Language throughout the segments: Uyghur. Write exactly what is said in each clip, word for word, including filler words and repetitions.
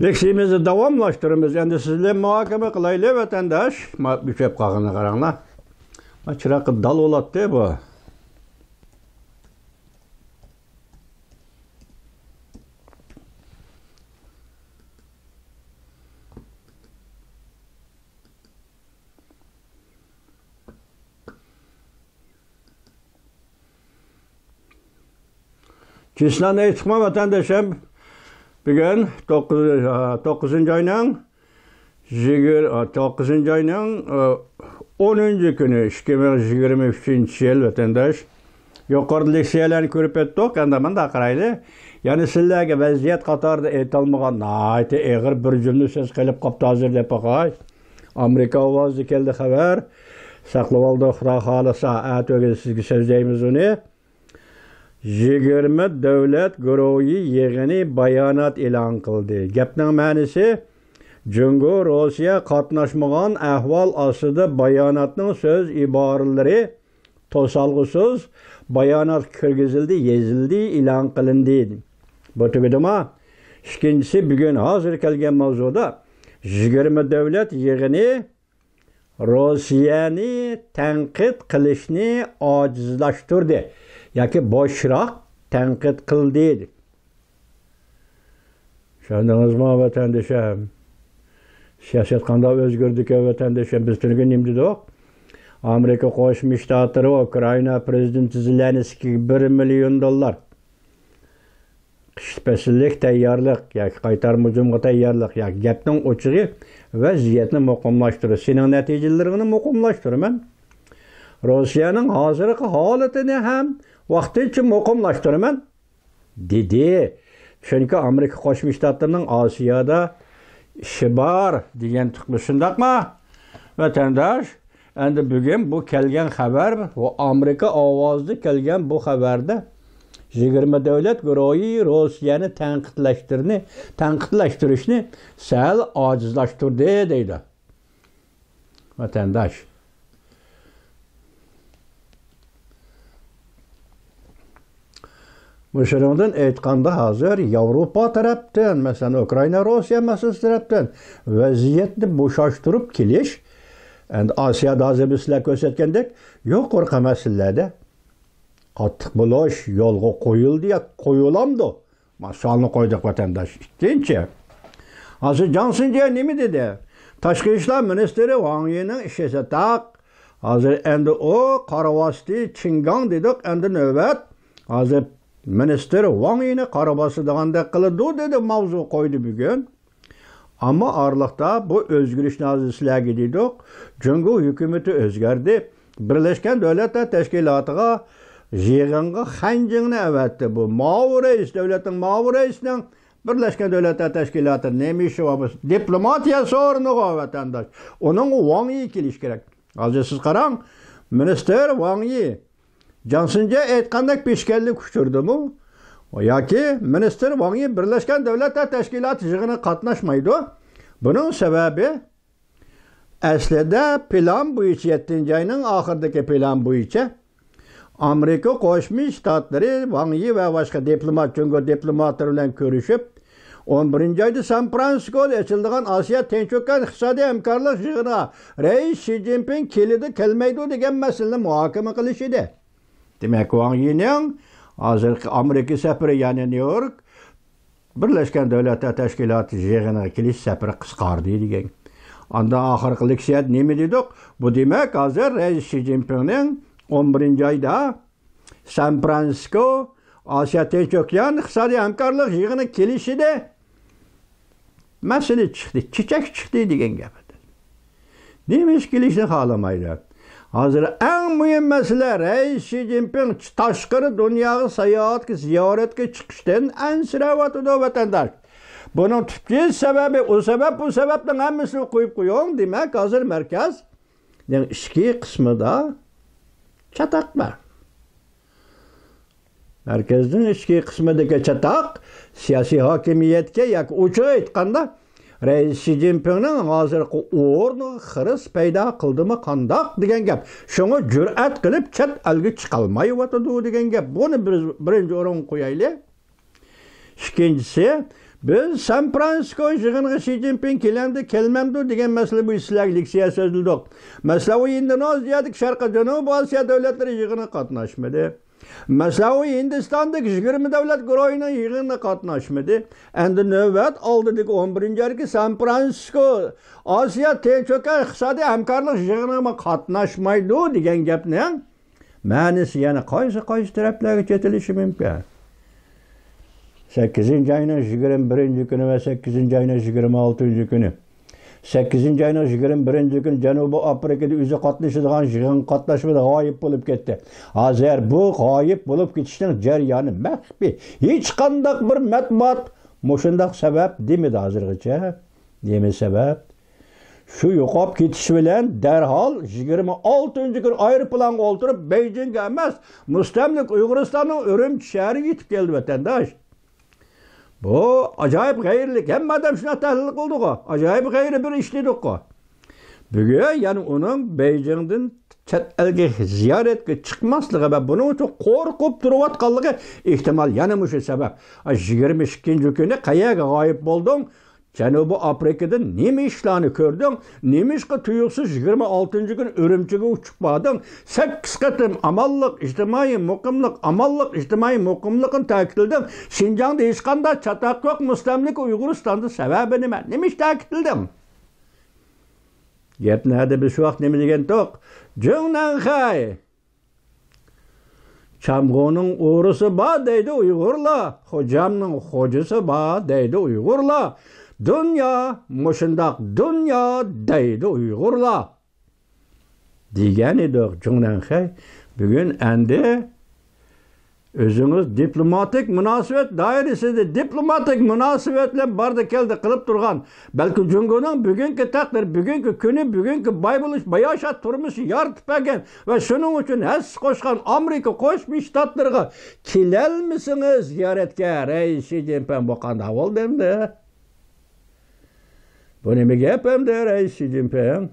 لېكسىيىمىزنى داۋاملاشتۇرىمىز. ئەمدى سىز بىلەن مۇھاكىمە قىلايلى، ۋەتەنداش. ما ئۆچۈپ قالغىنىغا قاراڭلار. ما چىراغ دال بولاتتى بۇ. چېسنانى ئېيتتۇقمۇ، ۋەتەنداشلار؟ بۈگۈن توققۇز، توققۇزىنچى ئاينىڭ يىگىر-، توققۇزىنچى ئاينىڭ ئونىنچى كۈنى، ئىككى مىڭ يىگىرمە ئۈچىنچى يىل، ۋەتەنداش. يۇقىرىدا لېكسىيەلەرنى كۆرۈپ ئۆتتۇق، ئەمدى مۇنداق قارايلى. يەنە سىلەرگە ۋەزىيەت قاتارىدا ئېيتالمىغان ناھايىتى ئېغىر بىر جۈملە سۆز قېلىپ قاپتۇ ھازىر دەپ باقاي. ئامېرىكا ئاۋازىدا كەلدى خەۋەر. ساقلىۋالدۇق، خۇدا خالىسا، ئەتىگۈن سىزگە سۆزلەيمىز ئۇنى. يىگىرمە دۆلەت گۇرۇھى يىغىنى بايانات ئېلان قىلدى. گەپنىڭ مەنىسى، جۇڭگو، روسىيە قاتناشمىغان ئەھۋال ئاستىدا باياناتنىڭ سۆز ئىبارىلىرى توسالغۇسىز باياناتقا كىرگۈزۈلدى، يېزىلدى، ئېلان قىلىندى. بۇ تۈگىدىما؟ ئىككىنچىسى، بۈگۈن ھازىر كەلگەن ماۋزۇدا يىگىرمە دۆلەت يىغىنى روسىيەنى تەنقىد قىلىشنى ئاجىزلاشتۇردى ياكى بوشراق تەنقىد قىلدى. چۈشەندىڭىزمۇ، ۋەتەندىشىم؟ سىياسەت قانداق ئۆزگىرىدىكەن، ۋەتەندىشىم؟ بىز تۈنۈگۈن نېمە دېدۇق؟ ئامېرىكا قوشما شتاتلىرى ئۇكرائىنا پرېزىدېنتى زېلېنسكىيگە بىر مىليون دوللار قىش پەسىللىك تەييارلىق ياكى قايتارما ھۇجۇمغا تەييارلىق ياكى گەپنىڭ ئوچۇقى ۋەزىيەتنى مۇقىملاشتۇرۇش، سېنىڭ نەتىجىلىرىڭنى مۇقىملاشتۇرىمەن. روسىيەنىڭ ھازىرقى ھالىتىنى ھەم ۋاقتىنچە مۇقىملاشتۇرىمەن، دېدى. چۈنكى ئامېرىكا قوشما شتاتلىرىنىڭ ئاسىيادا ئىشى بار دېگەن تۇتقۇسى شۇنداقمۇ، ۋەتەنداش؟ ئەمدى بۈگۈن بۇ كەلگەن خەۋەر، بۇ ئامېرىكا ئاۋازىدا كەلگەن بۇ خەۋەردە يىگىرمە دۆلەت گۇرۇھى روسىيەنى تەنقىدلەشتۈرنى، تەنقىدلەشتۈرۈشنى سەل ئاجىزلاشتۇردى دەيدۇ. ۋەتەنداش. مۇشۇنىڭدىن ئېيتقاندا، ھازىر ياۋروپا تەرەپتىن، مەسىلەن، ئۇكرائىنا، روسىيە مەسىلىسى تەرەپتىن ۋەزىيەتنى بوشاشتۇرۇپ كېلىش، ئەمدى ئاسىيادا ھازىر بىز سىلەر كۆرسەتكەندەك يۇقىرىقى مەسىلىلەردە قاتتىق بولۇش يولغا قويۇلدى يا قويۇلامدۇ؟ ما سوئالنى قويدۇق، ۋەتەنداش. ئىككىنچى، ھازىر جاڭ سىنجيە نېمە دېدى؟ تاشقى ئىشلار مىنىستىرى ۋاڭ يىنىڭ ئىشى چاتاق. ھازىر ئەمدى ئۇ قارىۋاستى چىڭگاڭ دېدۇق، ئەمدى نۆۋەت ھازىر مىنىستىر ۋاڭ يىنى قارىۋاسىدىغاندەك قىلىدۇ دېدى، ماۋزۇ قويدى بۈگۈن. ئەمما ئارىلىقتا بۇ ئۆزگىرىشنى ھازىر سىلەرگە دېدۇق. جۇڭگو ھۆكۈمىتى ئۆزگەردى. بىرلەشكەن دۆلەتلەر تەشكىلاتىغا يىغىنغا خەنجىڭنى ئەۋەتتى. بۇ ماۋۇ رەئىس، دۆلەتنىڭ ماۋۇ رەئىسىنىڭ بىرلەشكەن دۆلەتلەر تەشكىلاتى نېمە ئىشى بار؟ بۇ دىپلوماتىيە سورۇنىغۇ، ۋەتەنداش. ئۇنىڭغا ۋاڭ يى كېلىشى كېرەك. ھازىر سىز قاراڭ، مىنىستىر ۋاڭ يى جاڭ سىنجيە ئېيتقاندەك پېشكەللىك ئۇچۇردىمۇ ياكى مىنىستىر ۋاڭ يى بىرلەشكەن دۆلەتلەر تەشكىلاتى يىغىنىغا قاتناشمايدۇ؟ بۇنىڭ سەۋەبى، ئەسلىدە پىلان بويىچە، يەتتىنچى ئاينىڭ ئاخىرىدىكى پىلان بويىچە ئامېرىكا قوشما شتاتلىرى ۋاڭ يى ۋە باشقا دىپلومات، جۇڭگو دىپلوماتلىرى بىلەن كۆرۈشۈپ، ئون بىرىنچى ئايدا سان فرانسىسكودا ئېچىلىدىغان ئاسىيا تىنچ ئوكيان ئىقتىسادىي ھەمكارلىق يىغىنىغا رەئىس شى جىنپىڭ كېلىدۇ، كەلمەيدۇ دېگەن مەسىلىنى مۇھاكىمە قىلىش ئىدى. دېمەك، ۋاڭ يىنىڭ ھازىرقى ئامېرىكا سەپىرى، يەنى نيۇ يورك بىرلەشكەن دۆلەتلەر تەشكىلاتى يىغىنىغا كېلىش سەپىرى قىسقاردى دېگەن. ئاندىن ئاخىرقى لېكسىيەدە نېمە دېدۇق؟ بۇ دېمەك، ھازىر رەئىس شى جىنپىڭنىڭ ئون بىرىنچى ئايدا سان فرانسىسكو ئاسىيا تىنچ ئوكيان ئىقتىسادىي ھەمكارلىق يىغىنىغا كېلىشىدە مەسىلە چىقتى، چېچەك چىقتى دېگەن گەپ. نېمە ئىش كېلىشنى خالىمايدۇ. ھازىر ئەڭ مۇھىم مەسىلە، رەئىس شى جىنپىڭ تاشقىرى دۇنياغا ساياھەتكە، زىيارەتكە چىقىشتىن ئەنسىرەۋاتىدۇ، ۋەتەنداش. بۇنىڭ تۈپكى سەۋەبى، ئۇ سەۋەب، بۇ سەۋەبنىڭ ھەممىسىنى قويۇپ قويۇڭ. دېمەك، ھازىر مەركەز نىڭ ئىچكى قىسمىدا چاتاق بار. مەركەزنىڭ ئىچكى قىسمىدىكى چاتاق سىياسىي ھاكىمىيەتكە ياكى ئوچۇق ئېيتقاندا، رەئىس شى جىنپىڭنىڭ ھازىرقى ئورنىغا خىرىس پەيدا قىلدىمۇ قانداق دېگەن گەپ. شۇڭا جۈرئەت قىلىپ چەت ئەلگە چىقالمايۋاتىدۇ دېگەن گەپ. بۇنى بىر، بىرىنچى ئورۇنغا قويايلى. ئىككىنچىسى، بىز سان فرانسىسكو يىغىنىغا شى جىنپىڭ كېلەمدۇ، كەلمەمدۇ دېگەن مەسىلە بويىچە سىلەرگە لېكسىيە سۆزلىدۇق. مەسىلەن، ئۇ ئىندونېزىيەدىكى شەرقىي جەنۇبىي ئاسىيا دۆلەتلىرى يىغىنىغا قاتناشمىدى. مەسىلەن، ئۇ ھىندىستاندىكى يىگىرمە دۆلەت گۇرۇھىنىڭ يىغىنىغا قاتناشمىدى. ئەمدى نۆۋەت ئالدىدىكى ئون بىرىنچى ئايدىكى سان فرانسىسكو ئاسىيا تىنچ ئۆلكە ئىقتىسادىي ھەمكارلىق يىغىنىغىمۇ قاتناشمايدۇ دېگەن گەپنىڭ مەنىسى يەنە قايسى، قايسى تەرەپلەرگە چېتىلىشى مۇمكىن؟ سەككىزىنچى ئاينىڭ يىگىرمە بىرىنچى كۈنى ۋە سەككىزىنچى ئاينىڭ يىگىرمە ئالتىنچى كۈنى، سەككىزىنچى ئاينىڭ يىگىرمە بىرىنچى كۈنى جەنۇبىي ئافرىكىدا ئۆزى قاتنىشىدىغان يىغىنغا قاتناشمىدى، غايىب بولۇپ كەتتى. ھازىر بۇ غايىب بولۇپ كېتىشنىڭ جەريانى مەخپىي. ھېچقانداق بىر مەتبۇئات مۇشۇنداق سەۋەب دېمىدى ھازىرغىچە. نېمە سەۋەب؟ شۇ يوقاپ كېتىشى بىلەن دەرھال يىگىرمە ئالتىنچى كۈنى ئايروپىلانغا ئولتۇرۇپ، بېيجىڭغا ئەمەس، مۇستەملىكە ئۇيغۇرىستاننىڭ ئۈرۈمچى شەھىرىگە يېتىپ كەلدى، ۋەتەنداش. بۇ ئاجايىپ غەيرىلىك، ھەممە ئادەم شۇنداق تەھلىل قىلدىغۇ، ئاجايىپ غەيرىي بىر ئىش دېدۇققۇ. بۈگۈن يەنە ئۇنىڭ بېيجىڭدىن چەت ئەلگە زىيارەتكە چىقماسلىقى ۋە بۇنىڭ ئۈچۈن قورقۇپ تۇرۇۋاتقانلىقى ئېھتىمال. يەنە مۇشۇ سەۋەب. ئا، يىگىرمە ئىككىنچى كۈنى قەيەرگە غايىب بولدۇڭ؟ جەنۇبىي ئافرىكىدىن نېمە ئىشلارنى كۆردۈڭ؟ نېمىشقا تۇيۇقسىز يىگىرمە ئالتىنچى كۈنى ئۈرۈمچىگە ئۇچۇپ باردىڭ؟ سەككىز قېتىم ئامانلىق، ئىجتىمائىي مۇقىملىق، ئامانلىق، ئىجتىمائىي مۇقىملىقنى تەكىتلىدىڭ. شىنجاڭدا ھېچقانداق چاتاق يوق، مۇستەملىكە ئۇيغۇرىستاندا. سەۋەبى نېمە؟ نېمە ئىش تەكىتلىدىڭ؟ گەپ نەدە؟ بىز شۇ ۋاقىت نېمە دېگەنتۇق؟ جۇڭنەنخەي، چامغۇنىڭ ئورىسى بار دەيدۇ ئۇيغۇرلار، خوجامنىڭ خوجىسى بار دەيدۇ ئۇيغۇرلار، دۇنيا مۇشۇنداق دۇنيا دەيدۇ ئۇيغۇرلار، دېگەن ئىدۇق. جۇڭنەنخەي، بۈگۈن ئەندى ئۆزىڭىز دىپلوماتىك مۇناسىۋەت دائىرىسىدە دىپلوماتىك مۇناسىۋەت بىلەن باردى كەلدى قىلىپ تۇرغان، بەلكى جۇڭگونىڭ بۈگۈنكى تەقدىرى، بۈگۈنكى كۈنى، بۈگۈنكى باي بولۇش، باياشات تۇرمۇشى يارىتىپ بەرگەن ۋە شۇنىڭ ئۈچۈن ھەسسە قوشقان ئامېرىكا قوشما شتاتلىرىغا كېلەلمىسىڭىز زىيارەتكە، رەئىس شى جىنپىڭ، بۇ قانداق بولدى ئەمدى؟ بۇ نېمە گەپ ئەمدى، رەئىس شى جىنپىڭ؟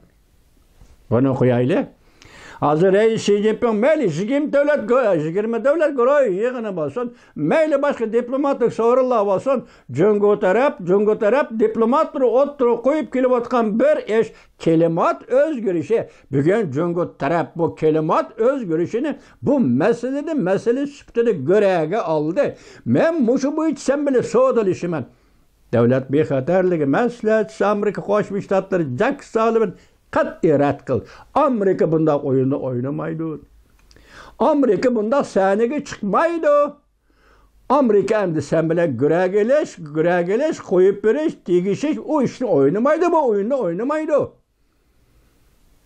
بۇنى قويايلى. ھازىر رەئىس شى جىنپىڭ مەيلى يىگىرمە دۆلەت گۇ-، يىگىرمە دۆلەت گۇرۇھى يىغىنى بولسۇن، مەيلى باشقا دىپلوماتىك سورۇنلار بولسۇن، جۇڭگو تەرەپ، جۇڭگو تەرەپ دىپلوماتلىرى ئوتتۇرىغا قويۇپ كېلىۋاتقان بىر ئىش، كىلىمات ئۆزگىرىشى. بۈگۈن جۇڭگو تەرەپ بۇ كىلىمات ئۆزگىرىشىنى، بۇ مەسىلىنى مەسىلە سۈپىتىدە گۆرەگە ئالدى. مەن مۇشۇ بويىچە سەن بىلەن سودىلىشىمەن. دۆلەت بىخەتەرلىكى مەسلىھەتچىسى ئامېرىكا قوشما شتاتلىرى جاك سالىۋان قەتئىي رەت قىلدى. ئامېرىكا بۇنداق ئويۇننى ئوينىمايدۇ. ئامېرىكا بۇنداق سەھنىگە چىقمايدۇ. ئامېرىكا ئەمدى سەن بىلەن گۈرەگە ئېلىش، گۈرەگە ئېلىش، قويۇپ بېرىش، تېگىشىش، ئۇ ئىشنى ئوينىمايدۇ، بۇ ئويۇننى ئوينىمايدۇ.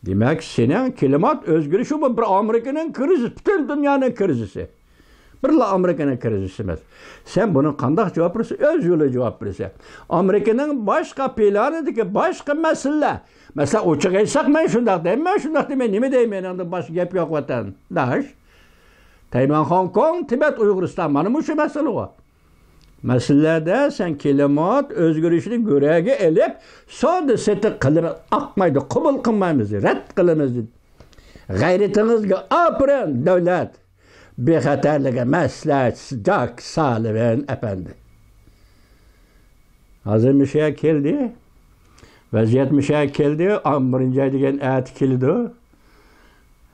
دېمەك، سېنىڭ كىلىمات ئۆزگىرىشى بۇ بىر ئامېرىكىنىڭ كىرىزىسى، پۈتۈن دۇنيانىڭ كىرىزىسى. بىرلا ئامېرىكىنىڭ كىرىزىسى ئەمەس. سەن بۇنىڭغا قانداق جاۋاب بېرىسەن؟ ئۆز يولىدا جاۋاب بېرىسەن. ئامېرىكىنىڭ باشقا پىلانىدىكى باشقا مەسىلىلەر. مەسىلەن، ئوچۇق ئېيتساق، مەن شۇنداق دەيمەن، شۇنداق دەيمەن، نېمە دەيمەن، ئاندىن باشقا گەپ يوق، ۋەتەنداش. تەيۋەن، خوڭكوڭ، تىبەت، ئۇيغۇرىستان، مانا مۇشۇ مەسىلە بار. مەسىلىلەردە سەن كىلىمات ئۆزگىرىشىنى گۆرەگە ئېلىپ، سودا سېتىق قىلىمىز، ئاقمايدۇ، قوبۇل قىلمايمىز، رەت قىلىمىز. غەيرىتىڭىزگە ئاپىرىن، دۆلەت بىخەتەرلىكى مەسلىھەتچىسى جاك سالىۋان ئەپەندى. ھازىر مۇشۇ يەرگە كەلدى. ۋەزىيەت مۇشۇ يەرگە كەلدى. ئون بىرىنچى ئاي دېگەن ئەتە كېلىدۇ.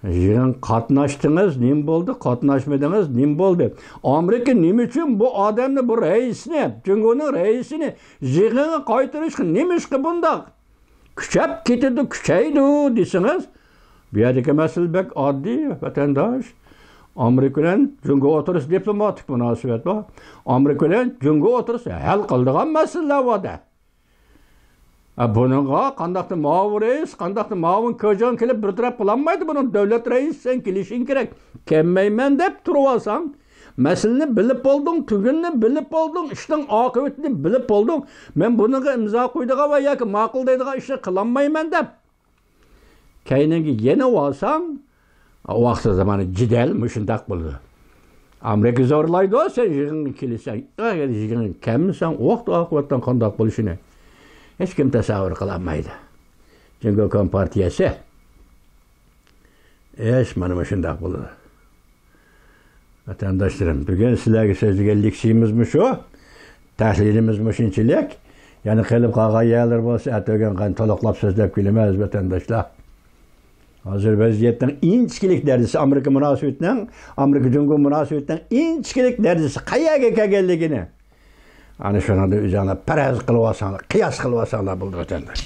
يىغىن قاتناشتىڭىز، نېمە بولدى؟ قاتناشمىدىڭىز، نېمە بولدى؟ ئامېرىكا نېمە ئۈچۈن بۇ ئادەمنى، بۇ رەئىسنى، جۇڭگونىڭ رەئىسىنى يىغىنغا قايتۇرۇشقا نېمىشقا بۇنداق كۈچەپ كېتىدۇ، كۈچەيدۇ دېسىڭىز، بۇ يەردىكى مەسىلە بەك ئاددىي، ۋەتەنداش. ئامېرىكا بىلەن جۇڭگو ئوتتۇرىسىدا دىپلوماتىك مۇناسىۋەت بار. ئامېرىكا بىلەن جۇڭگو ئوتتۇرىسىدا ھەل قىلىدىغان مەسىلىلەر بار-دە. ئە، بۇنىڭغا قانداقتۇر مۇئاۋىن رەئىس، قانداقتۇر مۇئاۋىن كېجاڭ كېلىپ بىر تەرەپ قىلالمايدۇ. بۇنىڭ دۆلەت رەئىسى سەن كېلىشىڭ كېرەك. كەلمەيمەن دەپ تۇرۇۋالساڭ، مەسىلىنى بىلىپ بولدۇڭ، تۈگۈننى بىلىپ بولدۇڭ، ئىشنىڭ ئاقىۋىتىنى بىلىپ بولدۇڭ. مەن بۇنىڭغا ئىمزا قويىدىغان ۋە ياكى ماقۇل دەيدىغان ئىشنى قىلالمايمەن دەپ كەينىڭگە يېنىۋالساڭ، ۋاقتى زامانى جېدەل مۇشۇنداق بولىدۇ. ئامېرىكا زورلايدۇ، سەن يىغىنغا كېلىسەن، ئەگەر يىغىنغا كەلمىسەڭ، ۋاقتى ئاقىۋەتتىن قانداق بولۇشىنى ھېچكىم تەسەۋۋۇر قىلالمايدۇ. جۇڭگو كومپارتىيەسى ئىش مانا مۇشۇنداق بولىدۇ. ۋەتەنداشلىرىم، بۈگۈن سىلەرگە سۆزلىگەن لېكسىيىمىز مۇشۇ. تەھلىلىمىز مۇشۇنچىلىك. يەنە قېلىپ قالغان يەرلىرى بولسا ئەتىگەن قان تولۇقلاپ سۆزلەپ كېلىمىز، ۋەتەنداشلار. ھازىر ۋەزىيەتنىڭ ئىنچىكىلىك دەرىجىسى، ئامېرىكا مۇناسىۋىتىنىڭ، ئامېرىكا جۇڭگو مۇناسىۋىتىنىڭ ئىنچىكىلىك دەرىجىسى قەيەرگە كەلگەنلىكىنى ئەنە شۇنىڭدا ئۆزۈڭلار پەرەز قىلىۋالساڭلار، قىياس قىلىۋالساڭلار بولىدۇ، ۋەتەنداش.